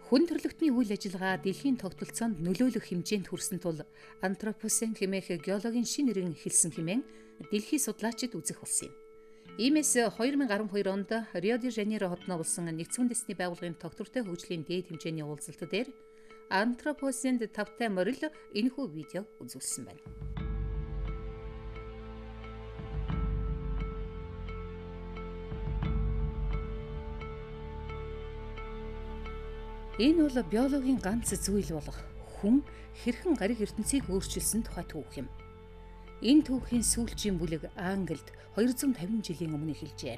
Хүн төрөлхтний үйл ажиллагаа дэлхийн тогтолцоонд нөлөөлөх хэмжээнд хүрсэн тул антропоцен хэмээх геологийн шинэ нэрийн хэлсэн хэмээн дэлхийн судлаачид үзэх болсон юм. Иймээс 2012 онд Рио де Жанейро хотноо болсон Нэгдсэн Үндэсний байгууллагын тогтвортой хөгжлийн дээд хэмжээний уулзалт дээр антропоценд тавтай морил энэхүү видеог үзүүлсэн байна. Энэ бол биологийн ганц зүйл болох хүн хэрхэн гариг ертөнцийг өөрчилсөн тухай түүх юм. Энэ түүхийн сүүлчийн бүлэг Англид 250 жилийн өмнө эхэлжээ.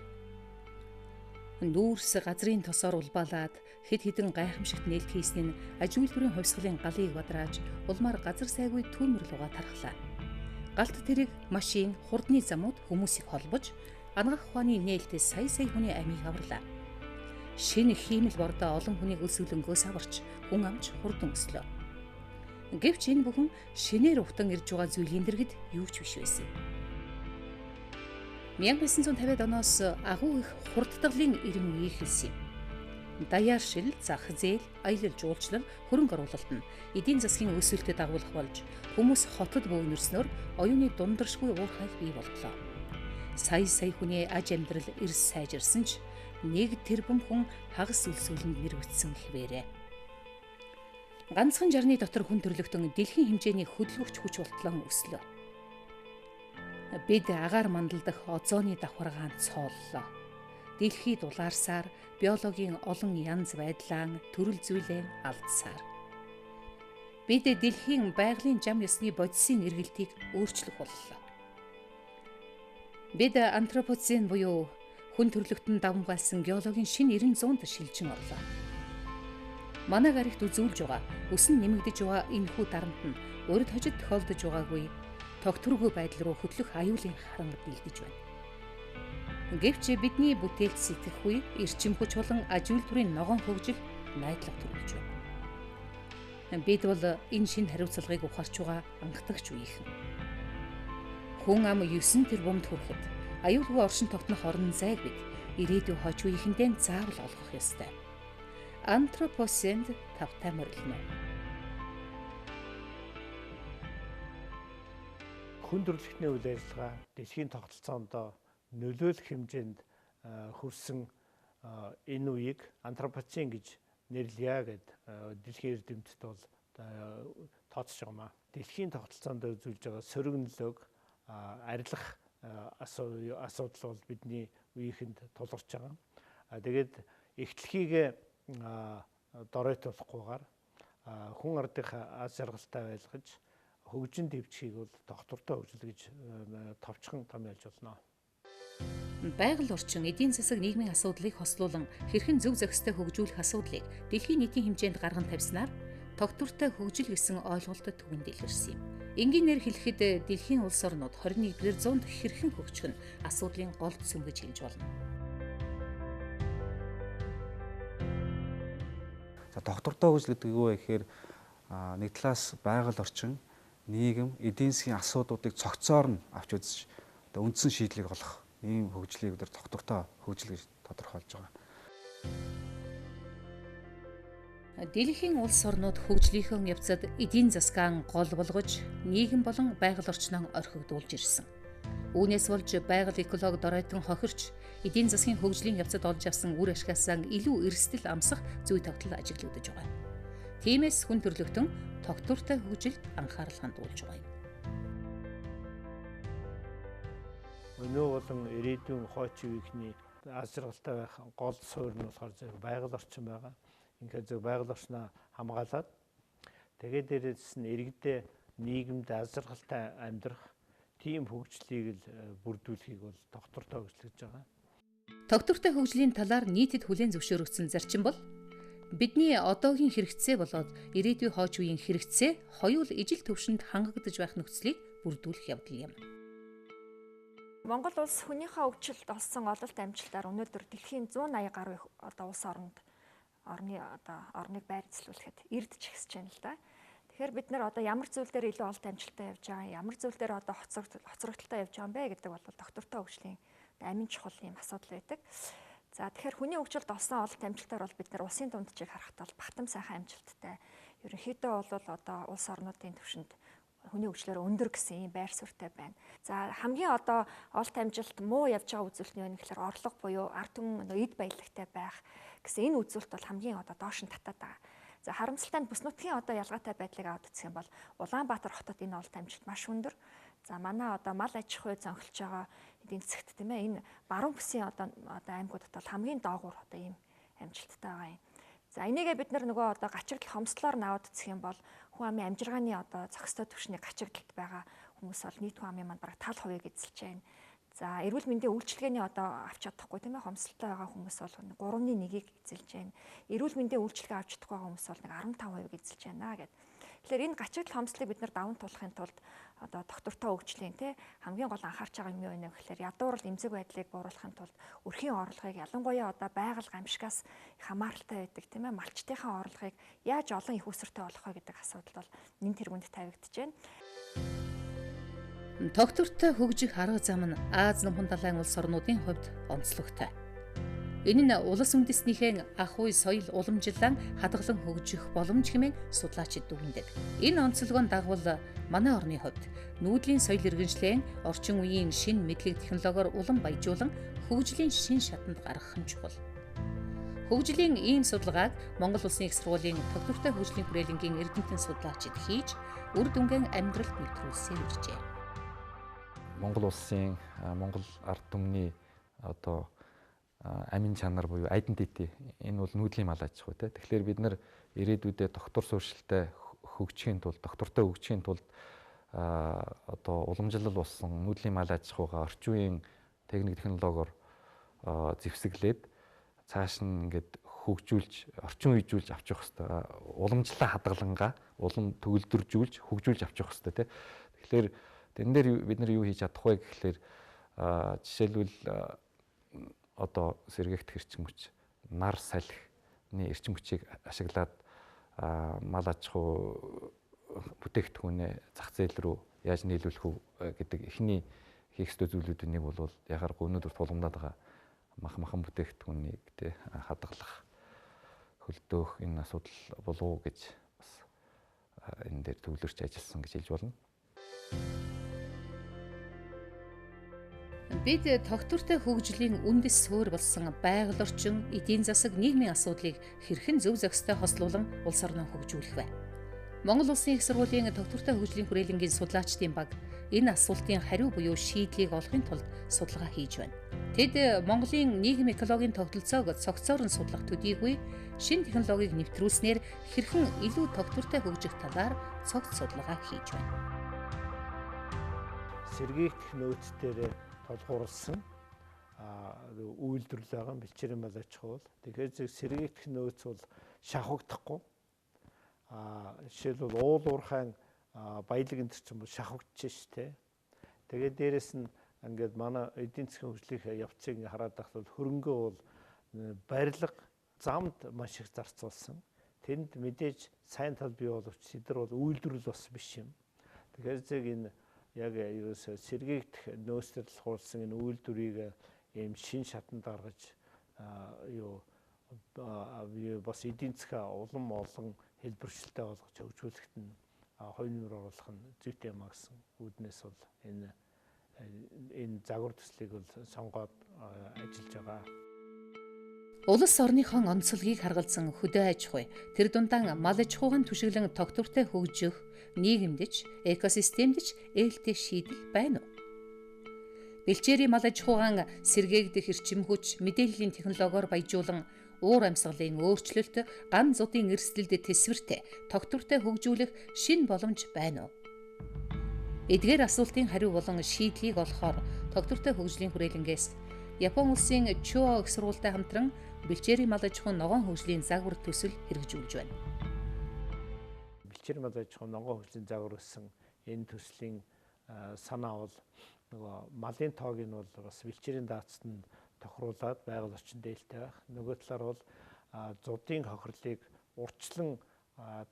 Нүүрс газрын тосоор улбаалаад хэд хэдэн гайхамшигт нээлт хийсэн нь аж үйлдвэрийн хувьсгалын галыг бадрааж улмаар газар сайгүй төмөр лугаа тархлаа. Галт тэрэг машин, хурдны замууд хүмүүсийг холбож анагаах ухааны нээлтээс сая сая хүний амийг аварлаа. Шинэ хиймэл бордоо олон хүнийг өлсгөлөнгөөс аварч хүн амж хурдан өслөө. Гэвч энэ бүхэн шинээр ухтан ирж байгаа зүйлийн дэргэд юу ч биш байсан. 1950-ад оноос агуу их хурдтгалын эрен үе эхэлсэн юм. Даяар шил, зах зээл, аялал жуулчлал, хөрөнгө оруулалт нь эдийн засгийн өсөлтөд дагуулах болж хүмүүс хотод бөөнөрснөөр оюуны дундаршгүй уур хайр бий болдлоо. Сая сая хүний аж амьдрал эрс сайжирсан ч нэг тэрбум хүн хагас үлсүүлэнд нэрвэгдсэн хിവэрэ. Ганцхан 60-ны дотор хүн төрөлхтөн дэлхийн хэмжээний хөдөлгөгч хүч болтлон өслөө. Бид агаар мандал дах озоны давхаргаанд цооллоо. Дэлхийд улаарсаар биологийн олон янз байдлаа төрөл зүйлээ алдсаар. Бид дэлхийн байгалийн зам ёсны бодисын эргэлтийг өөрчлөх боллоо. Бид антропоцен буюу хүн төрөлхтөн давамгайлсан геологийн шинэ 900-нд шилжин орлоо. Манай гаригт үзүүлж байгаа, өсөн нэмэгдэж байгаа энэхүү дарамт нь урд хожид тохиолдож байгаагүй тогтворгүй байдал руу хөдлөх аюулын харанга бэлдэж байна. Гэвч бидний бүтээлч сэтгэхүй, эрчим хүч болон аж үйлдвэрийн ногоон хөгжил найдлага төрүүлж байна. Бид бол энэ шинэ хариуцлагыг ухаарч байгаа анхдагч үеийнхэн. Хүн ам 9 тэрбумд хүрэхэд аюулгүй оршин тогтнох орон зайг бид ирээдүйн хойч үеийнхэндээ заавал олгох ёстой. Антропоценд тавтай морилно. Хүн төрөлхтний үйл ажиллагаа дэлхийн тогтолцоонд нөлөөлөх хэмжээнд хүрсэн энэ үеийг антропоцен гэж нэрлэе гэд дэлхийн эрдэмтэд бол тооцож байгаа юм аа. Дэлхийн тогтолцоонд үзүүлж байгаа сөрөг нөлөөг арилгах асуудал бол бидний үеийнхэнд тулгарч байгаа. Тэгээд эхтлэхийг доройтуулахгүйгээр хүн ардынхаа аз жаргалтай байлгаж хөгжин дэвжихийг бол тогтвортой хөгжил гэж товчхон томьёолж болно. Байгаль орчин, эдийн засаг, нийгмийн асуудлыг хослуулан хэрхэн зөв зохистой хөгжүүлэх асуудлыг дэлхийн нийтийн хэмжээнд гарган тавьснаар тогтвортой хөгжил гэсэн ойлголтод түгэн дэлгэрсэн юм. Энгийнээр хэлэхэд дэлхийн улс орнууд 21-р зуунд хэрхэн хөгжих нь асуудлын гол сүм гэж хэлж болно. За тогтвортой хөгжил гэдэг юу вэ гэхээр нэг талаас байгаль орчин, нийгэм, эдийн засгийн асуудлуудыг цогцоор нь авч үзэж одоо үндсэн шийдлийг олох ийм хөгжлийг бид тогтвортой хөгжил гэж тодорхойлж байгаа. Дэлхийн улс орнууд хөгжлийнхөө явцад эдийн засгаа гол болгож нийгэм болон байгаль орчноо орхигдуулж ирсэн. Үүнээс болж байгаль эколог доройтон хохирч эдийн засгийн хөгжлийн явцад олж авсан үр ашгаасаа илүү эрсдэл амсах зүй тогтол ажиглагдаж байгаа. Тиймээс хүн төрөлхтөн тогтвортой хөгжилд анхаарал хандуулж байгаа юм. Өнөө болон ирээдүйн хойч үеийнхний аз жаргалтай байх гол суурь нь болохоор зөв байгаль орчин байгаа. Ингээд зөв байгаль орчноо хамгаалаад тэгээд дээрээс нь иргэдээ нийгэмд аз жаргалтай амьдрах тийм хөгжлийг л бүрдүүлэхийг бол тогтвортой хөгжил гэж байгаа. Тогтвортой хөгжлийн талаар нийтэд хүлээн зөвшөөрөгдсөн зарчим бол бидний одоогийн хэрэгцээ болоод ирээдүйн хойч үеийн хэрэгцээ хоёул ижил төвшөнд хангагдаж байх нөхцөлийг бүрдүүлэх явдал юм. Монгол улс хүнийхээ хөгжилд олсон ололт амжилтаар өнөөдөр дэлхийн 180 гаруй одоо улс оронд орны одоо орныг байр эзлүүлэхэд эрдэж ихсэж байна л да. Тэгэхээр бид нар одоо ямар зүйл дээр илүү ололт амжилттай явж байгаа, ямар зүйл дээр одоо хоцрогдолтой явж байгаа юм бэ гэдэг бол доктортой хөгжлийн амин чухал юм асуудал байдаг. За тэгэхээр хүний хөгжилд олсон ололт амжилтаар бол бид нар улсын дунджийг харахад бол багтам сайхан амжилттай. Ерөнхийдөө бол одоо улс орнуудын түвшинд хүний хөгжлөөр өндөр гэсэн ийм байр суурьтай байна. За хамгийн одоо ололт амжилт муу явж байгаа үзүүлэлт нь юу гэхээр орлого буюу ард түмэн эд баялагтай байх гэсэн энэ үзүүлэлт бол хамгийн одоо доош нь татаад байгаа. За харамсалтай нь бүс нутгийн одоо ялгаатай байдлыг аваад үзэх юм бол Улаанбаатар хотод энэ ололт амжилт маш өндөр. За манай одоо мал аж ахуй зөнхөлж байгаа эдийн засагт тийм ээ энэ баруун бүсийн одоо аймагуудад бол хамгийн доогуур одоо ийм амжилттай байгаа юм. За энийгээ бид нар нөгөө одоо гачигдал хомслоор наваад үзэх юм бол хүн амын амжиргааны одоо зохистой түвшний гачигдалд байгаа хүмүүс бол нийт хүн амын маань бараг тал хувийг эзэлж байна. За эрүүл мэндийн үйлчилгээний одоо авч чадахгүй тийм ээ хомсолтой байгаа хүмүүс бол 3.1-ийг эзэлж байна. Эрүүл мэндийн үйлчилгээ авч чадахгүй байгаа хүмүүс бол нэг 15%-ийг эзэлж байна гэд. Тэгэхээр энэ гачигдал хомслыг бид нар даван туулахын тулд одоо доктортой хөгжлийн тий хамгийн гол анхаарч байгаа юм юу вэ гэхээр ядуурл эмзэг байдлыг бууруулахын тулд өрхийн орлогыг ялангуяа одоо байгаль гамшигаас их хамааралтай байдаг тийм ээ малчдынхаа орлогыг яаж олон их усэртэй болгох вэ гэдэг асуудал бол нэн тэргуунд тавигдаж байна. Тогтвортой хөгжих арга зам нь Аз номхон далайн улс орнуудын хувьд онцлогтой. Энэ нь улс үндэстнийхээ ах уй соёл уламжлалаа хадгалан хөгжих боломж хэмээн судлаачид дүгнэдэг. Энэ онцлогоон дагавал манай орны хувьд нүүдлийн соёл иргэншлэн орчин үеийн шинэ мэдлэг технологиор улам баяжуулан хөгжлийн шинэ шатанд гаргах нь чухал. Хөгжлийн ийм судалгааг Монгол Улсын их сургуулийн тогтвортой хөгжлийн хүрээлэнгийн эрдэмтэн судлаачид хийж үр дүнгээ амьдралд нэвтрүүлсээр иржээ. Монгол улсын Монгол ард түмний одоо амин чанар буюу identity энэ бол нүүдлийн мал аж ахуй те. Тэгэхээр бид нар ирээдүйдээ доктор суурьшилтай хөгжихийн тулд, доктортой хөгжихийн тулд одоо уламжлал болсон нүүдлийн мал аж ахуйгаа орчин үеийн техник технологиор зэвсэглээд цааш нь ингээд хөгжүүлж, орчин үеижүүлж авчих хэвээр, уламжлалаа хадгалангаа улам төгөлдржүүлж, хөгжүүлж авчих хэвээр те. Тэгэхээр тэн дээр бид нар юу хийж чадах вэ гэхлээр жишээлбэл одоо сэргээгдэх эрчим хүч, нар салхины эрчим хүчийг ашиглаад мал аж ахуй бүтээгдэхүүнээ зах зээл рүү яаж нийлүүлэх үү гэдэг эхний хийх ёстой зүйлүүдийн нэг бол яхааргүй өнөөдөр тулгамдаад байгаа мах махан бүтээгдэхүүнийг тэ хадгалах, хөлдөөх энэ асуудал болов уу гэж бас энэ дээр төвлөрч ажилласан гэж хэлж болно. Бид тогтвортой хөгжлийн үндэс суурь болсон байгаль орчин, эдийн засаг, нийгмийн асуудлыг хэрхэн зөв зохистой хослуулан улс орноо хөгжүүлэх вэ? Монгол Улсын их сургуулийн тогтвортой хөгжлийн хүрээлэнгийн судлаачдын баг энэ асуултын хариу буюу шийдлийг олохын тулд судалгаа хийж байна. Тэд Монголын нийгэм экологийн тогтолцоог цогцоор нь судлах төдийгүй шинэ технологиг нэвтрүүлснээр хэрхэн илүү тогтвортой хөгжих талаар цогц судалгаа хийж байна. Сэргийгдэх нөөц дээр тулгуурласан үйлдвэрлэл байгаа бэлчээрийн мал аж ахуй бол. Тэгэхээр сэргийгдэх нөөц бол шавхагдахгүй. Жишээлбэл уул уурхайн баялаг энэ төр чинь бол шавхагдчих ш тэ. Тэгээд дээрэс нь ингээд манай эдийн засгийн хөгжлийн явцыг ингээ хараад байхад бол хөрөнгөө бол барилга замд маш их зарцуулсан. Тэнд мэдээж сайн тал бий боловч тэд нар бол үйлдвэрлэл бас биш юм. Тэгэхээр зэрэг энэ яг ерөөсөө сэргийгдэх нөөцлөл хуулсан энэ үйлдвэрийг ийм шин шатанд гаргаж юу бас эдийн засгаа улам олон хэлбэршилтэй болгож хөгжүүлэхэд нь хувь нэмэр оруулах нь зүйтэй юм а гэсэн үүднээс бол энэ загвар төслийг бол сонгоод ажиллаж байгаа. Улс орныхон онцлогийг харгалзан хөдөө аж ахуй, тэр дундаа мал аж ахуйн түшиглэн тогтвортой хөгжих, нийгэмдэж, экосистемдэж ээлтэй шийдэл байна уу? Бэлчээрийн мал аж ахуйн сэргээгдэх эрчим хүч, мэдээллийн технологиор баяжуулан уур амьсгалын өөрчлөлт, ган зудын эрсдэлд тэсвэртэй, тогтвортой хөгжүүлэх шинэ боломж байна уу? Эдгээр асуултын хариу болон шийдлийг олохоор тогтвортой хөгжлийн хүрээлэнгээс Япон улсын Чуо их сургуультай хамтран бэлчээрийн мал аж ахуйн ногоон хөгжлийн загвар төсөл хэрэгжүүлж байна. Бэлчээрийн мал аж ахуйн ногоон хөгжлийн загвар гэсэн энэ төслийн санаа бол нөгөө малын тоог нь бол бас бэлчээрийн даацт нь тохируулаад байгаль орчин дээлтэй байх. Нөгөө талаар бол зудын хохирлыг урьдчилан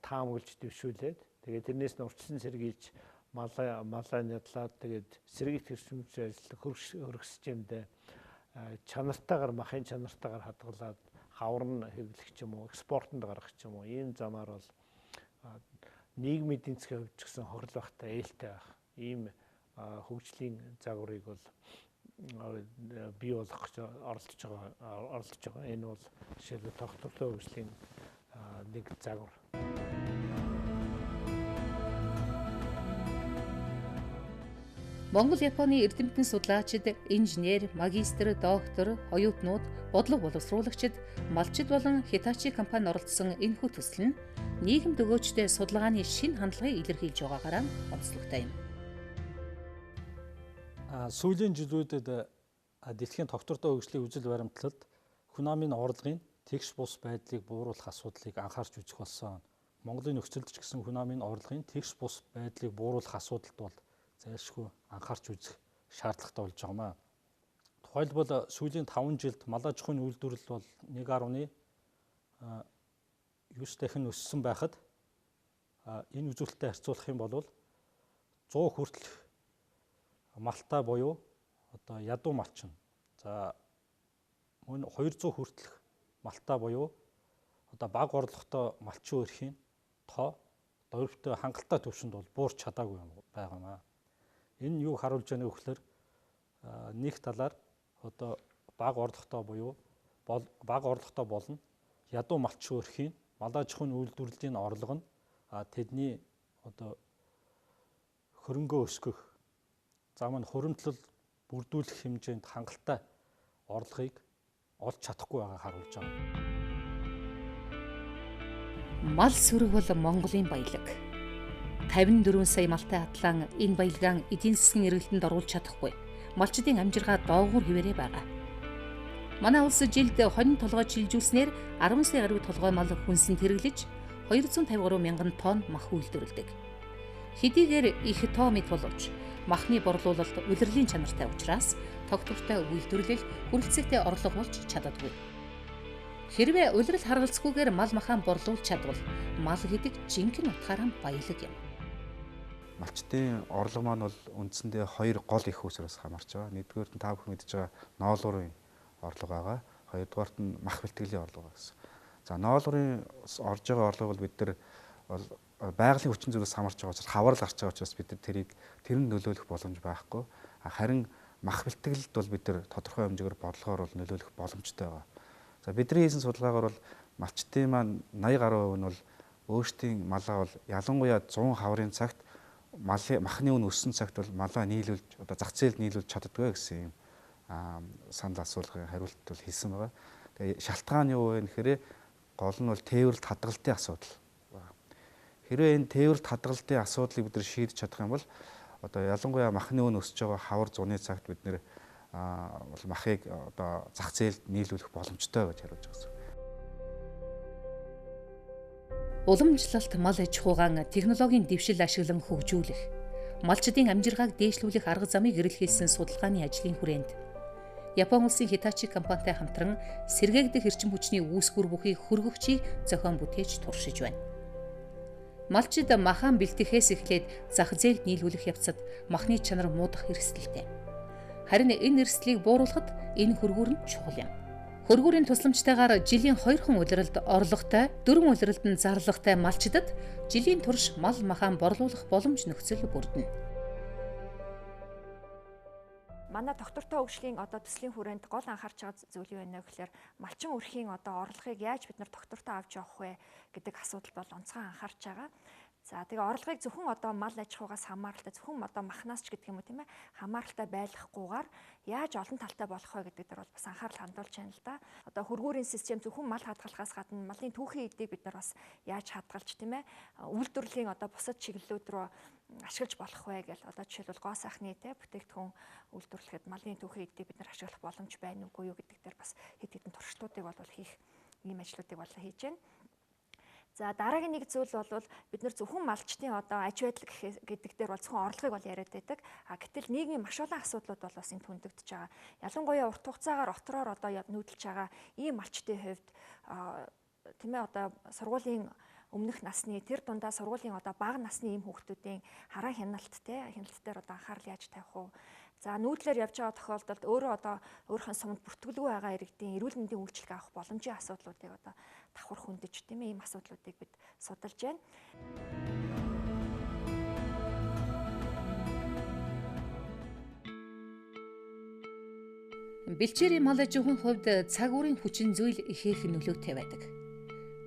таамаглаж дэвшүүлээд тэгээд тэрнээс нь урьдчилан сэргийлж малаа нядлаад тэгээд сэргийгдэх эрчим хүч ажиллах хөрөх системдээ чанартайгаар махын чанартайгаар хадгалаад хавар нь хэвлэх ч юм уу, экспортод гаргах ч юм уу, ийм замаар бол нийгмийн эдийн засгийн хувьд ч гэсэн хохирол байхтай ээлтэй байх ийм хөгжлийн загварыг бол бий болгох гэж оролдож байгаа. Энэ бол жишээлбэл тогтвортой хөгжлийн нэг загвар. Монгол Японы эрдэмтэн судлаачид, инженер, магистр, доктор, оюутнууд, бодлого боловсруулагчид, малчид болон Hitachi компани оролцсон энэхүү төсөл нь нийгэмд өгөөжтэй судалгааны шинэ хандлагыг илэрхийлж байгаагаараа онцлогтой юм. Сүүлийн жилүүдэд дэлхийн тогтвортой хөгжлийн үзэл баримтлалд хүн амын орлогын тэгш бус байдлыг бууруулах асуудлыг анхаарч үзэх болсон. Монголын нөхцөлд ч гэсэн хүн амын орлогын тэгш бус байдлыг бууруулах асуудалд бол зайлшгүй анхаарч үзэх шаардлагатай болж байгаа юм. Тухайлбал сүүлийн 5 жилд мал аж ахуйн үйлдвэрлэл бол 1.9 дахин өссөн байхад энэ үзүүлэлттэй харьцуулах юм бол 100 хүртэлх малтай буюу одоо ядуу малчин. За мөн 200 хүртэлх малтай буюу одоо бага орлоготой малчин өрхийн тоо дөрвтэй хангалттай түвшинд бол буурч чадаагүй байгаа юм аа. Энэ юу харуулж байгаа нэ гэхээр нэг талаар одоо бага орлоготой буюу бага орлоготой болно ядуу малчин өрхийн мал аж ахуйн үйлдвэрлэлийн орлого нь тэдний одоо хөрөнгөө өсгөх за мөн хуримтлал бүрдүүлэх хэмжээнд хангалттай орлогыг олж чадахгүй байгааг харуулж байгаа. Мал сүрэг бол Монголын баялаг. 54 сая малтай атлан энэ баялгаан эдийн засгийн эргэлтэнд оруулж чадахгүй. Малчдын амжиргаа доогуур хэвээрээ байгаа. Манай улс жилд хонин толгой чилжүүлснээр 10 сая гаруй толгой мал хүнсэнд хэрэглэж 253 мянган тонн мах үйлдвэрлэдэг. Хэдийгээр их тоо мэт боловч махны борлуулалт улирлын чанартай учраас тогтвортой үйлдвэрлэл хүрэлцээтэй орлого болж чаддаггүй. Хэрвээ улирал харгалзахгүйгээр мал махаа борлуулж чадвал мал гэдэг жинхэнэ утгаараа баялаг юм. Малчдын орлого маань бол үндсэндээ хоёр гол их үүсвэрээс хамаарч байгаа. Нэгдүгээрт нь та бүхэн мэдж байгаа ноолуурын орлого байгаа. Хоёрдугаарт нь мах бэлтгэлийн орлого гэсэн. За ноолуурын орж байгаа орлого бол бид нар бол байгалийн хүчин зүйлээс хамаарч байгаа учраас хавар л гарч байгаа учраас бид нар тэрийг тэрэнд нөлөөлөх боломж байхгүй. Харин мах бэлтгэлд бол бид нар тодорхой хэмжээгээр бодлогоор бол нөлөөлөх боломжтой байгаа. За бидний хийсэн судалгаагаар бол малчдын маань 80 гаруй хувь нь бол өөрсдийн малаа бол ялангуяа 100 хаврын цагт махны үн өссөн цагт бол малаа нийлүүлж одоо зах зээлд нийлүүлж чаддгүй гэсэн юм санал асуулгын хариулт бол хэлсэн байгаа. Тэгээ шалтгаан юу вэ гэхээр гол нь бол тээвэрлэлт хадгалтын асуудал. Хэрвээ энэ тээвэрлэлт хадгалтын асуудлыг бид нар шийдэж чадах юм бол одоо ялангуяа махны үн өсөж байгаа хавар зуны цагт бид нэр бол махыг одоо зах зээлд нийлүүлэх боломжтой гэж хариулж байгаа юм. Уламжлалт мал аж ахуйгаан технологийн дэвшил ашиглан хөгжүүлэх, малчдын амжиргааг дээшлүүлэх арга замыг эрэлхийлсэн судалгааны ажлын хүрээнд Япон улсын Hitachi компанитай хамтран сэргээгдэх эрчим хүчний үүсгүүр бүхий хөргөгчийг зохион бүтээж туршиж байна. Малчид махаан бэлтгэхээс эхлээд зах зээлд нийлүүлэх явцад махны чанар муудах эрсдэлтэй. Харин энэ эрсдлийг бууруулахад энэ хөргүүр нь чухал юм. Хөргүүрийн тусламжтайгаар жилийн 2хан улиралд орлоготой, 4 улиралд нь зарлагтай малчдад жилийн турш мал махаан борлуулах боломж нөхцөл бүрдэнэ. Манай тогтвортой хөгжлийн одоо төслийн хүрээнд гол анхаарч байгаа зүйл юу байна вэ гэхээр малчин өрхийн одоо орлогыг яаж бид нар тогтвортой авч явах вэ гэдэг асуудал бол онцгой анхаарч байгаа. За тэгээ орлогыг зөвхөн одоо мал аж ахуйгаас хамааралтай зөвхөн одоо махнаас ч гэдэг юм уу тийм хамааралтай байлгахгүйгээр яаж олон талтай болох вэ гэдэг дээр бол бас анхаарал хандуулж байна л да. Одоо хөргүүрийн систем зөвхөн мал хадгалахаас гадна малын түүхийн эдийг бид нар бас яаж хадгалж тийм үйлдвэрлэлийн одоо бусад чиглэлүүд рүү ашиглаж болох вэ гэл одоо жишээлбэл гоо сайхны бүтээгдэхүүн үйлдвэрлэхэд малын түүхийн эдийг бид нар ашиглах боломж байна уугүй юу гэдэг дээр бас хэд хэдэн туршилтуудыг бол хийх ийм ажлуудыг бол хийж байна. За дараагийн нэг зүйл бол бид нар зөвхөн малчдын одоо аж байдал гэдэг дээр бол зөвхөн орлогыг бол яриад байдаг. А гэтэл нийгмийн маш олон асуудлууд бол бас энд хөндөгдөж байгаа. Ялангуяа урт хугацаагаар отроор одоо нүүдэлж байгаа ийм малчдын хувьд тийм одоо сургуулийн Өмнөх насны тэр дундаа сургуулийн одоо бага насны ийм хүүхдүүдийн хараа хяналт те хяналт дээр одоо анхаарал яаж тавих вэ? За нүүдлээр явж байгаа тохиолдолд өөрөө одоо өөрийнхөө сумд бүртгэлгүй байгаа иргэдийн эрүүл мэндийн үйлчилгээ авах боломжийн асуудлуудыг одоо давхар хөндөж тийм ийм асуудлуудыг бид судалж байна. Бэлчээрийн мал аж ахуйн хувьд цаг уурын хүчин зүйл ихээхэн нөлөөтэй байдаг.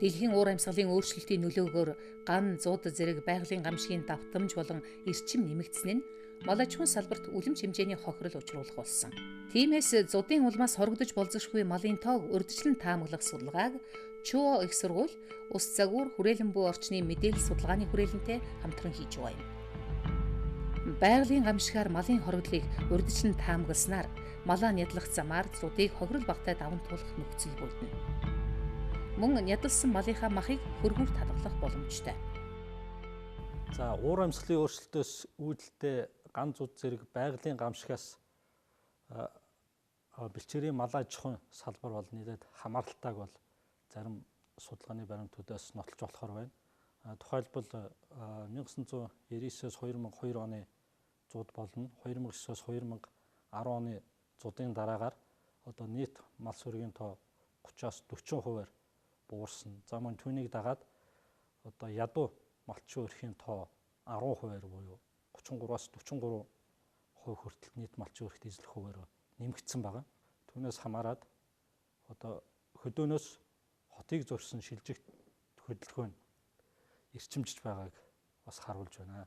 Дэлхийн уур амьсгалын өөрчлөлтийн нөлөөгөөр ган, зуд зэрэг байгалийн гамшигын давтамж болон эрчим нэмэгдсэн нь мал аж ахуйн салбарт үлэмж хэмжээний хохирол учруулах болсон. Тиймээс зудын улмаас хорогдож болзошгүй малын тоог урьдчилан таамаглах судалгааг ЧУО их сургууль, ус загвар, хүрээлэн буй орчны мэдээлэл судалгааны хүрээлэнтэй хамтран хийж байгаа юм. Байгалийн гамшигаар малын хорогдлыг урьдчилан таамагласнаар малаа нядлах замаар зудыг хохирол багатай даван туулах нөхцөл бүрдэнэ. Мөн нядалсан малынхаа махыг хөргүүрт хадгалах боломжтой. За уур амьсгалын өөрчлөлтөөс үүдэлтэй ган зуд зэрэг байгалийн гамшигаас бэлчээрийн мал аж ахуйн салбар бол нэлээд хамааралтайг бол зарим судалгааны баримтуудаас нотолж болохоор байна. Тухайлбал 1999-ээс 2002 оны зуд болно. 2009-ээс 2010 оны зудын дараагаар одоо нийт мал сүргийн тоо 30-аас 40%-аар буурсан. За мөн түүнийг дагаад одоо ядуу малчин өрхийн тоо 10%-аар буюу 33-аас 43% хүртэл нийт малчин өрхт эзлэх хувиар нэмэгдсэн байгаа. Түүнээс хамаарат одоо хөдөөнөөс хотыг зорьсон шилжих хөдөлгөөн эрчимжиж байгааг бас харуулж байна.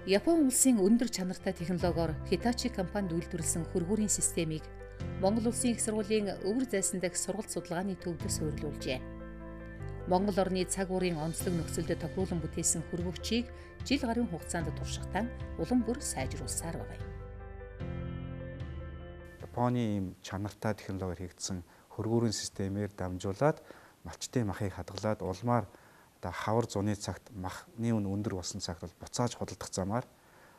Япон улсын өндөр чанартай технологиор Hitachi компанид үйлдвэрлэсэн хөргүүрийн системийг Монгол Улсын их сургуулийн өвөр зайсан дахь сургалт судалгааны төвд суурилуулжээ. Монгол орны цаг уурын онцлог нөхцөлд тохируулан бүтээсэн хөргөгчийг жил гаруйн хугацаанд туршихтаа улам бүр сайжруулсаар байгаа юм. Японы ийм чанартай технологиор хийгдсэн хөргүүрийн системээр дамжуулаад малчдын махыг хадгалаад улмаар одоо хавар зуны цагт махны үн өндөр болсон цагт бол буцааж худалдах замаар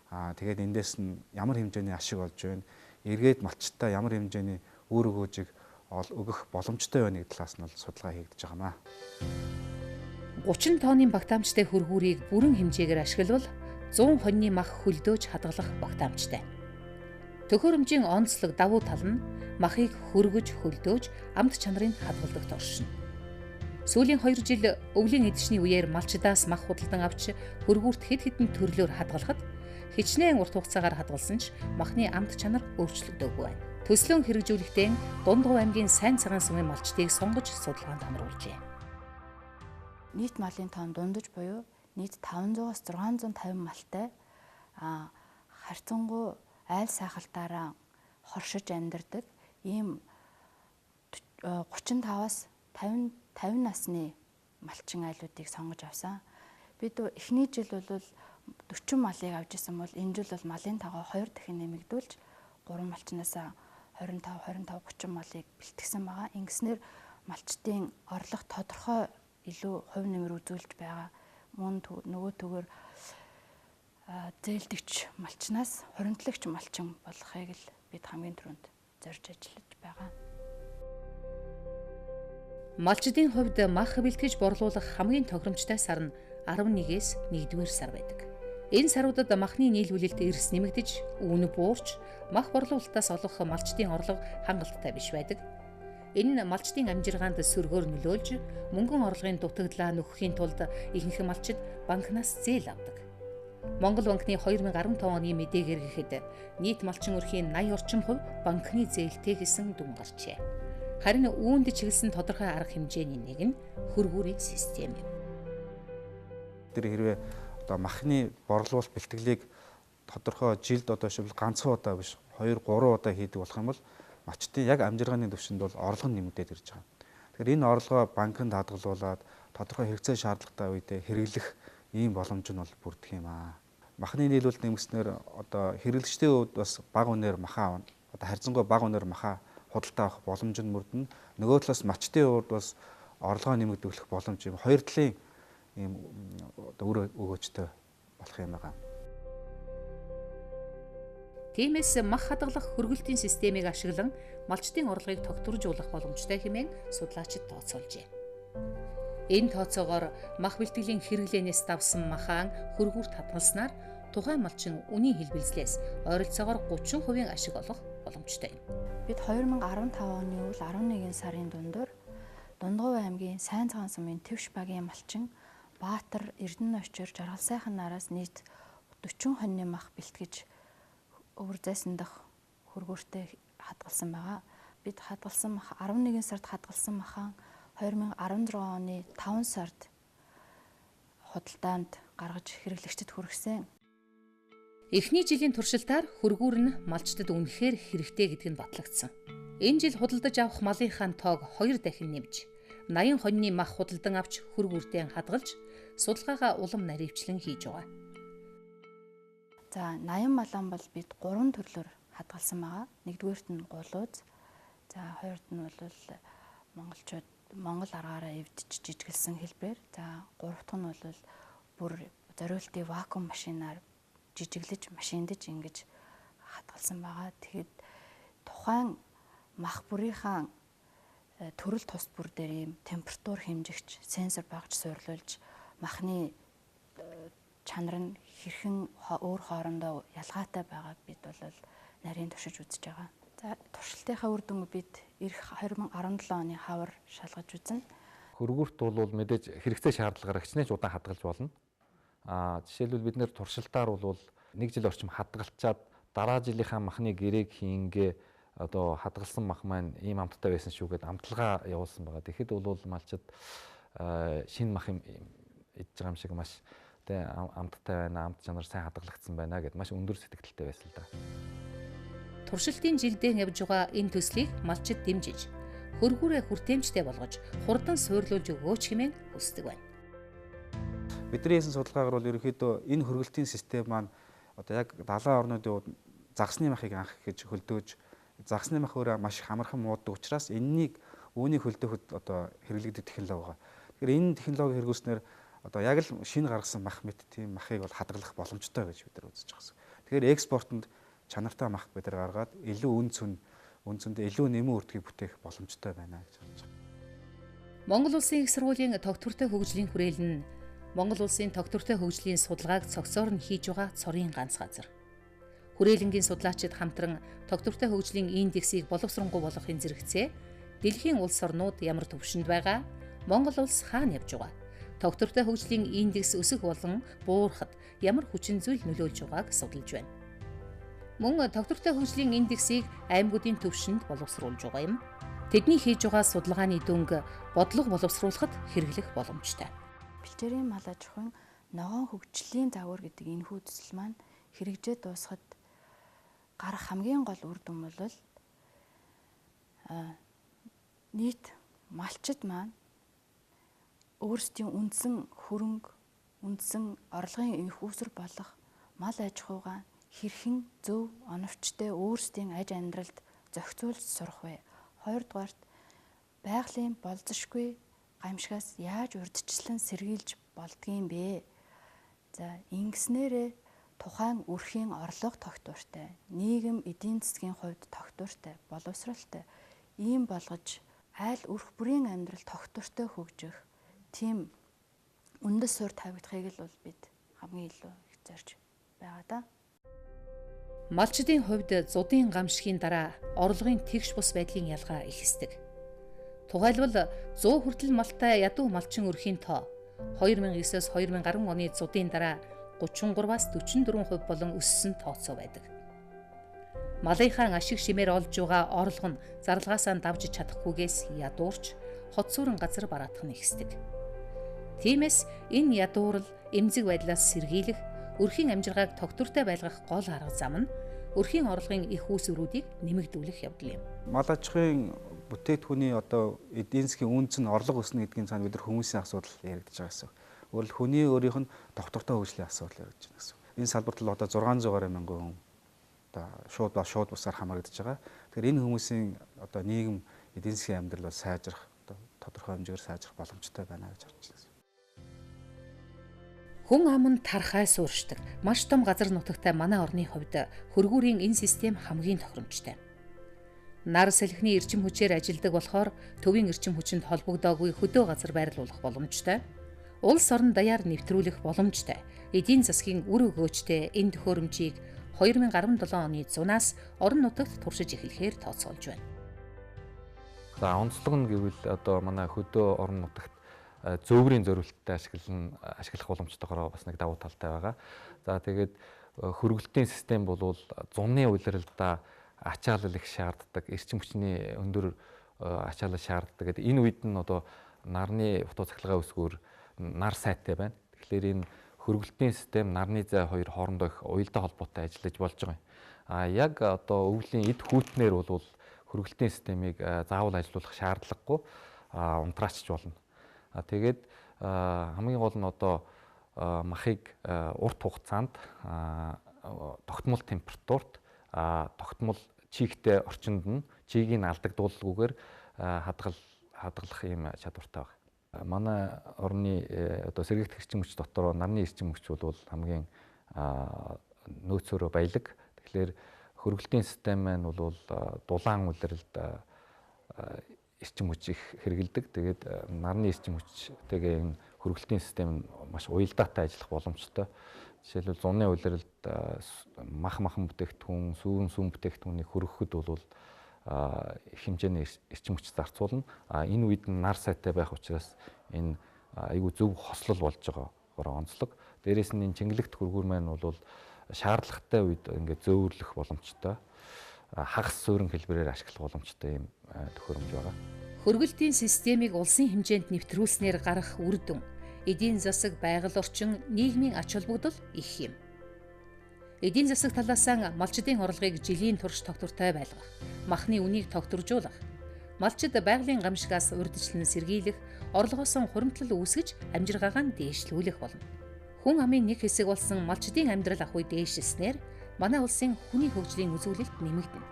тэгээд эндээс нь ямар хэмжээний ашиг олж байна, эргээд малчдаа ямар хэмжээний үр өгөөжийг өгөх боломжтой байна гэдэг талаас нь бол судалгаа хийгдэж байгаа маа. 30 тонны багтаамжтай хөргүүрийг бүрэн хэмжээгээр ашиглавал 100 хоньны мах хөлдөөж хадгалах багтаамжтай. Төхөөрөмжийн онцлог давуу тал нь махыг хөргөж хөлдөөж амт чанарыг хадгалдагт оршино. Сүүлийн 2 жил өвлийн эдшний үеэр малчдаас мах худалдан авч хөргүүрт хэд хэдэн төрлөөр хадгалахад хичнээн урт хугацаагаар хадгалсан ч махны амт чанар өөрчлөгдөөгүй байна. Төслөн хэрэгжүүлэхдээ Дундгов аймгийн сайн цагаан сүмийн малчдыг сонгож судалгаанд хамруулжээ. Нийт малын тоон дундаж буюу нийт 500-аас 650 малтай харьцангуй айл сахалтаараа хоршиж амьдардаг ийм 35-аас 50 насны малчин айлуудыг сонгож авсан. Бид эхний жил бол 40 малыг авч исэн бол энэ жил бол малын тоогоо 2 дахин нэмэгдүүлж 3 малчнаас 25, 25, 30 малыг бэлтгэсэн байгаа. Ингэснээр малчдын орлого тодорхой илүү хувь нэмэр үзүүлж байгаа. Мөн нөгөө төгөр зээлдэгч малчнаас хуримтлагч малчин болохыг л бид хамгийн түрүүнд зорж ажиллаж байгаа. Малчдын хувьд мах бэлтгэж борлуулах хамгийн тохиромжтой сар нь 11-ээс 1-р сар байдаг. Энэ саруудад махны нийлүүлэлт эрс нэмэгдэж, үн буурч, мах борлуулалтаас олох малчдын орлого хангалттай биш байдаг. Энэ нь малчдын амжиргаанд сөргөөр нөлөөлж, мөнгөн орлогын дутагдлаа нөхөхийн тулд ихэнх малчид банкнаас зээл авдаг. Монгол банкны 2015 оны мэдээгээр гэхэд нийт малчин өрхийн 80 орчим хувь банкны зээлтэй гэсэн дүн гарчээ. Харин үүнд чиглэсэн тодорхой арга хэмжээний нэг нь хөргүүрийн систем юм. Тэр хэрвээ одоо махны борлуулалт бэлтгэлийг тодорхой жилд одоо шивл ганцхан удаа биш 2 3 удаа хийдэг болох юм бол малчдын яг амжиргааны түвшинд бол орлого нэмэгдээд ирж байгаа. Тэгэхээр энэ орлогоо банкнд хадгалуулад тодорхой хэрэгцээ шаардлагатай үедээ хэрэглэх ийм боломж нь бол бүрдэх юм аа. Махны нийлүүлэлт нэмэгдснээр одоо хэрэглэгчдийн хувьд бас бага үнээр махаа авна. Одоо харьцангуй бага үнээр махаа худалдаа авах боломж нь мөрдөн. Нөгөө талаас малчдын хувьд бас орлогоо нэмэгдүүлэх боломж юм. Хоёр талын ийм одоо үр өгөөжтэй болох юм байгаа. Тиймээс мах хадгалах хөргөлтийн системийг ашиглан малчдын орлогыг тогтворжуулах боломжтой хэмээн судлаачид тооцоолжээ. Энэ тооцоогоор мах бэлтгэлийн хэрэглээнээс давсан махаан хөргүүрт хадгалснаар тухайн малчин үнийн хэлбэлзлээс ойролцоогоор 30% ашиг олох боломжтой юм. Бид 2015 оны үл 11 сарын дундуур Дундгуй аймгийн Сайн цагаан сумын Твш багийн малчин Баатар Эрдэнэ очир Жаргал сайхан нараас нийт 40 хоньны мах бэлтгэж өвөр зайсан дах хөргөөртэй хадгалсан байгаа. Бид хадгалсан мах 11 сард хадгалсан махаа 2016 оны 5 сард худалдаанд гаргаж хэрэглэгчдэд хүргэсэн. Эхний жилийн туршилтаар хөргүүр нь малчдад үнэхээр хэрэгтэй гэдг нь батлагдсан. Энэ жил худалдаж авах малынхаа тоог 2 дахин нэмж 80 хоньны мах худалдан авч хөргүүртээ хадгалж судалгаагаа улам наривчлан хийж байгаа. За 80 малан бол бид 3 төрлөөр хадгалсан байгаа. Нэгдүгээрт нь гулууз, за хоёрт нь бол монголчууд монгол аргаараа эвдэж жижигэлсэн хэлбэр. За гурав дахь нь бол бүр зориултын вакуум машинаар жижиглэж машиндэж ингэж хадгалсан байгаа. Тэгэхэд тухайн мах бүрийнхаа төрөл тус бүр дээр ийм температур хэмжигч сенсор багж суурлуулж махны чанар нь хэрхэн өөр хоорондоо ялгаатай байгаа бид бол нарийн туршиж үзэж байгаа. За туршилтынхаа үр дүнг бид ирэх 2017 оны хавар шалгаж үзнэ. Хөргүүрт бол мэдээж хэрэгцээ шаардлагаар хичнээн ч удаан хадгалж болно. Жишээлбэл бид нэр туршилтаар бол нэг жил орчим хадгалчаад дараа жилийнхаа махны гэрээг хийнгээ одоо хадгалсан мах маань ийм амттай байсан шүү гэд амталгаа явуулсан байгаа. Тэгэхэд бол малчид шинэ мах юм идж байгаа юм шиг маш тэ амттай байна, амт чанар сайн хадгалагдсан байна гэд маш өндөр сэтгэлтэй байсан л да. Туршилтын жилдээ явж байгаа энэ төслийг малчид дэмжиж, хөргүүрээ хүртээмжтэй болгож, хурдан суйрлуулж өгөөч хэмээн хүсдэг байна. Бидний хийсэн судалгаагаар бол ерөнхийдөө энэ хөргөлтийн систем маань одоо яг далайн орнуудын загсны махыг анх гэж хөлдөөж, загсны мах өөрөө маш амархан мууддаг учраас энэнийг үүнийг хөлдөөхөд одоо хэрэглэгдэх технологи байгаа. Тэгэхээр энэ технологи хэрэглэснээр одоо яг л шинэ гаргасан мах мэт тийм махыг бол хадгалах боломжтой гэж бид нар үзэж байгаа юм. Тэгэхээр экспортод чанартай мах бид нар гаргаад илүү үн цөндөө илүү нэмэн үрдгийг бүтээх боломжтой байна гэж харж байгаа. Монгол Улсын их сургуулийн тогтвортой хөгжлийн хүрээл нь Монгол Улсын тогтвортой хөгжлийн судалгааг цогцоор нь хийж байгаа цорын ганц газар. Хүрээлэнгийн судлаачид хамтран тогтвортой хөгжлийн индексийг боловсронгуй болгохын зэрэгцээ дэлхийн улс орнууд ямар түвшинд байгаа, Монгол улс хаана явж байгаа, тогтвортой хөгжлийн индекс өсөх болон буурахад ямар хүчин зүйл нөлөөлж байгааг судалж байна. Мөн тогтвортой хөгжлийн индексийг аймагуудын түвшинд боловсруулж байгаа юм. Тэдний хийж байгаа судалгааны дүнг бодлого боловсруулахад хэрэглэх боломжтой. Бэлчээрийн мал аж ахуйн ногоон хөгжлийн загвар гэдэг энэхүү төсөл маань хэрэгжээд дуусахад гарах хамгийн гол үр дүн бол нийт малчид маань өөрсдийн үндсэн хөрөнгө, үндсэн орлогын энх үүсвэр болох мал аж ахуйгаа хэрхэн зөв оновчтой өөрсдийн аж амьдралд зохицуулж сурах вэ? Хоёрдугаарт байгалийн болзошгүй гамшигаас яаж урьдчилан сэргийлж болдгийм бэ? За ингэснээрээ тухайн өрхийн орлого тогтвортой, нийгэм эдийн засгийн хувьд тогтвортой, боловсролтой ийм болгож айл өрх бүрийн амьдрал тогтвортой хөгжих тийм үндэс суурь тавигдахыг л бол бид хамгийн илүү их зорж байгаа да. Малчдын хувьд зудын гамшигын дараа орлогын тэгш бус байдлын ялгаа ихэсдэг. Тухайлбал 100 хүртэл малтай ядуу малчин өрхийн тоо 2009-оос 2010 оны зудын дараа 33-аас 44% болон өссөн тооцоо байдаг. Малынхаа ашиг шимээр олж байгаа орлого нь зарлагаасаа давж чадахгүйгээс ядуурч хот сүрэн газар бараатах нь ихсдэг. Тиймээс энэ ядуурл эмзэг байдлаас сэргийлэх, өрхийн амжиргааг тогтвортой байлгах гол арга зам нь өрхийн орлогын их үүсвэрүүдийг нэмэгдүүлэх явдал юм. Мал аж ахуйн бүтээгдэхүүний одоо эдийн засгийн үнц нь орлого өснө гэдгийн цаана бид нар хүмүүсийн асуудал яригдж байгаа гэсэн. Өөрөлд хүний өөрийнх нь тогтвортой хөгжлийн асуудал яригдж байна гэсэн. Энэ салбарт л одоо 600 гаруй мянган хүн одоо шууд бусаар хамрагдаж байгаа. Тэгэхээр энэ хүмүүсийн одоо нийгэм эдийн засгийн амьдрал бол сайжрах, одоо тодорхой хэмжээгээр сайжрах боломжтой байна гэж харж байна. Хүн ам нь тархай сууршдаг. Маш том газар нутагтай манай орны хувьд хөргүүрийн энэ систем хамгийн тохиромжтой. Нар салхины эрчим хүчээр ажилдаг болохоор төвийн эрчим хүчинд холбогдоогүй хөдөө газар байрлуулах боломжтой. Улс орон даяар нэвтрүүлэх боломжтой. Эдийн засгийн үр өгөөчтэй энэ төхөөрөмжийг 2017 оны зунаас орон нутагт туршиж эхлэхээр тооцоолж байна. За онцлог нь гэвэл одоо манай хөдөө орон нутагт зөөврийн зориулттай ашиглах боломжтойгоор бас нэг давуу талтай байгаа. За тэгээд хөргөлтийн систем бол зуны улиралдаа ачаалал их шаарддаг, эрчим хүчний өндөр ачаалал шаарддаг гэдэг. Энэ үед нь одоо нарны фото цахилгаан өсгөр нар сайтай байна. Тэгэхээр энэ хөргөлтийн систем нарны зай хоёр хоорондоо их уялдаа холбоотой ажиллаж болж байгаа юм. А яг одоо өвлийн эд хүүтнэр бол хөргөлтийн системийг заавал ажилуулах шаардлагагүй, унтраачч болно. Тэгээд хамгийн гол нь одоо махыг урт хугацаанд тогтмол температурт, тогтмол чигтэй орчинд нь чигийг алдагдуулгүйгээр хадгалах юм чадвартай байна. Манай орны одоо сэргээгдэх эрчим хүч дотор нарны эрчим хүч бол хамгийн нөөцөөрөө баялаг. Тэгэхээр хөргөлтийн систем маань бол дулаан улиралд эрчим хүч их хэрэгэлдэг. Тэгээд нарны эрчим хүчтэйгээ энэ хөргөлтийн систем маш уялдаатай ажиллах боломжтой. Жишээлбэл зуны улиралд мах махан бүтээгдэхүүн, сүүн сүүн бүтээгдэхүүнийг хөргөхөд бол их хэмжээний эрчим хүч зарцуулна. Энэ үед нь нар сайтай байх учраас энэ айгүй зөв хослол болж байгаагаар онцлог. Дээрээс нь энэ чингэлэгт хөргүүр маань бол шаардлагатай үед ингээд зөөвөрлөх боломжтой, хагас суурин хэлбэрээр ашиглах боломжтой юм төхөөрөмж байгаа. Хөргөлтийн системийг улсын хэмжээнд нэвтрүүлснээр гарах үр дүн эдийн засаг, байгаль орчин, нийгмийн ач холбогдол их юм. Эдийн засаг талаасаа малчдын орлогыг жилийн турш тогтвортой байлгах, махны үнийг тогтворжуулах, малчид байгалийн гамшигаас урьдчилан сэргийлэх, орлогоос хуримтлал үүсгэж амжиргаагаа дээшлүүлэх болно. Хүн амын нэг хэсэг болсон малчдын амьдрал ахуй дээшилснээр манай улсын хүний хөгжлийн үзүүлэлт нэмэгдэнэ.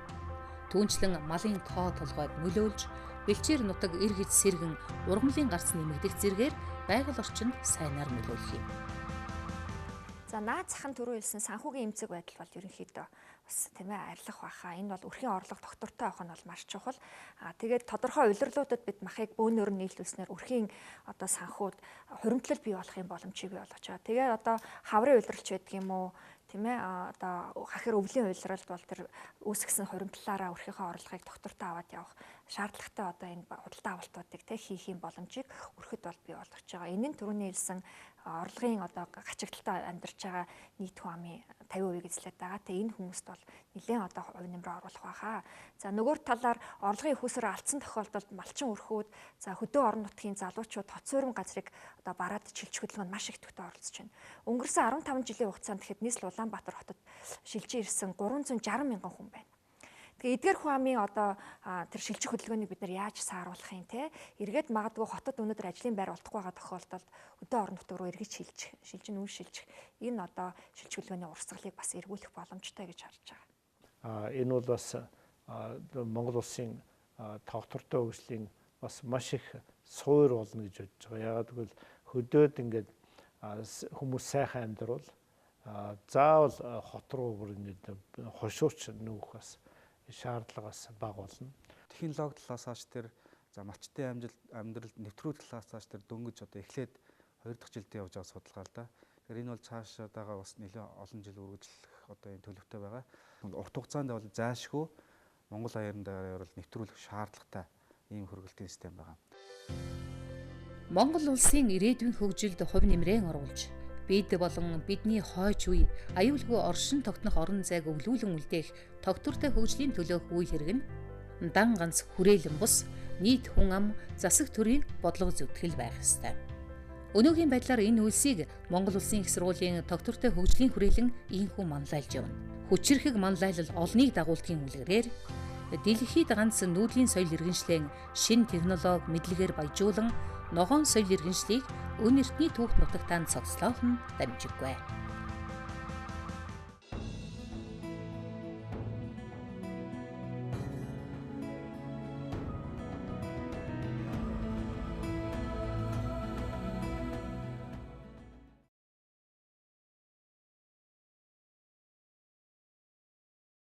Түүнчлэн малын тоо толгойд нөлөөлж, бэлчээр нутаг эргэж сэргэн ургамлын гарц нэмэгдэх зэргээр байгаль орчинд сайнаар нөлөөлөх юм. За наад зах нь түрүү хэлсэн санхүүгийн эмзэг байдал бол ерөнхийдөө бас тийм ээ арилах байхаа. Энэ бол өрхийн орлого тогтвортой авах нь бол маш чухал. Тэгээд тодорхой улирлуудад бид махыг бөөнөр нь нийлүүлснээр өрхийн одоо санхүүд хуримтлал бий болох юм боломжийг бий болгож байгаа. Тэгээд одоо хаврын улиралч байдаг юм уу? Тийм ээ одоо хахир өвлийн улиралд бол тэр үүсгэсэн хуримтлалаараа өрхийнхөө орлогыг тогтвортой аваад явах шаардлагатай одоо энэ худалдаа авалтуудыг тэ хийх юм боломжийг өрхөд бол бий болгож байгаа. Энэ нь түрүүний хэлсэн орлогын одоо гачигдaltaй амьдарч байгаа нийт хүн амын 50% эзлээд байгаа. Тэгээ энэ хүмүүст бол нэлээд одоо хувь нэмрээ оруулах байхаа. За нөгөө талаар орлогын их усрээ алдсан тохиолдолд малчин өрхүүд, за хөдөө орон нутгийн залуучууд хот суурин газрыг одоо бараад шилжих хөдөлгөөнд маш их төвтэй оролцож байна. Өнгөрсөн 15 жилийн хугацаанд тэгэхэд нийслэл Улаанбаатар хотод шилжиж ирсэн 360 мянган хүн байна. Тэгээ эдгээр хүн амын одоо тэр шилжих хөдөлгөөнийг бид нар яаж сааруулах юм те? Эргээд магадгүй хотод өнөөдөр ажлын байр олдохгүй байгаа тохиолдолд хөдөө орон нутг руу эргэж шилжих, шилжин үн шилжих энэ одоо шилжих хөдөлгөөний урсгалыг бас эргүүлэх боломжтой гэж харж байгаа. Энэ бол бас Монгол улсын тогтвортой хөгжлийн бас маш их суур болно гэж бодож байгаа. Яагаад гэвэл хөдөөд ингээд хүмүүс сайхан амьдрал заавал хот руу бүр ингээд хошууч нүүх бас шаардлагаас бага болно. Технологи талаас ааш тэр за малчдын амьдралд нэвтрүүлэх талаас ааш тэр дөнгөж одоо эхлээд 2 дахь жилдээ явж байгаа судалгаа л да. Тэгэхээр энэ бол цаашаадаага бас нэлээд олон жил үргэлжлэх одоо энэ төлөвтэй байгаа. Урт хугацаанд бол зайлшгүй Монгол аян дээр бол нэвтрүүлэх шаардлагатай ийм хөргөлтийн систем байгаа. Монгол улсын ирээдүйн хөгжилд хувь нэмрээ оруулж бид болон бидний хойч үе аюулгүй оршин тогтнох орон зайг өвлүүлэн үлдээх тогтвортой хөгжлийн төлөөх үйл хэрэг нь дан ганц хүрээлэн бус нийт хүн ам засаг төрийн бодлого зүтгэл байх ёстой. Өнөөгийн байдлаар энэ үйлсийг Монгол Улсын их сургуулийн тогтвортой хөгжлийн хүрээлэн ийнхүү манлайлж явна. Хүчирхэг манлайлал олныг дагуулдгийн үлгэрээр дэлхийд ганц нүүдлийн соёл иргэншлэн шинэ технологи мэдлэгээр баяжуулан ногоон соёл иргэншлийг өн эртний түүх нутагтаа цогцлоох нь дамжиггүй.